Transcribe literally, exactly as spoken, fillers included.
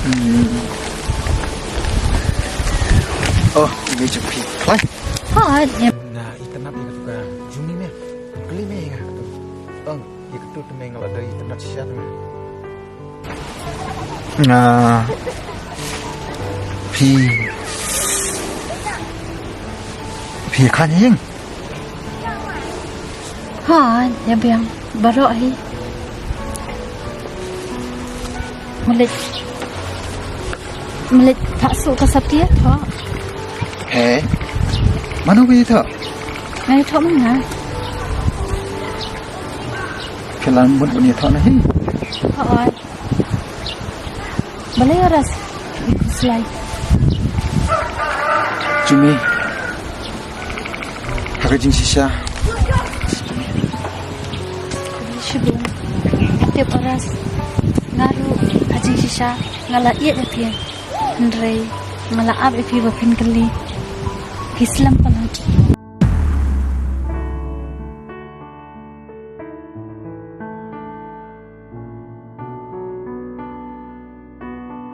Hmm. Oh, ini jumpi. Klai. Hooid, ïa. Na, itynnad ïa katu ka juni me. Kylli me ïa nga katu. Ong, ïa katu te me nga la dei itynnad shisha te me. Nga. Phi. Phi kha ïing. Ha, ïa biang. Baroh hi. Malik. Malik, thah suh ka sapti, thoh. He. Mano ba ïathoh? Nga ïathoh mynta. Phi la mut ban ïathoh na hi. Hooid. Balei Aras? Khuslai. Jumi. Ha ka jingshisha. Shibun. Tip Aras. Nga ruh ha jingshisha nga la ïeit ïa phi. Hynrei nga la ap ïa phi ba phin kylli. Phi slem palat.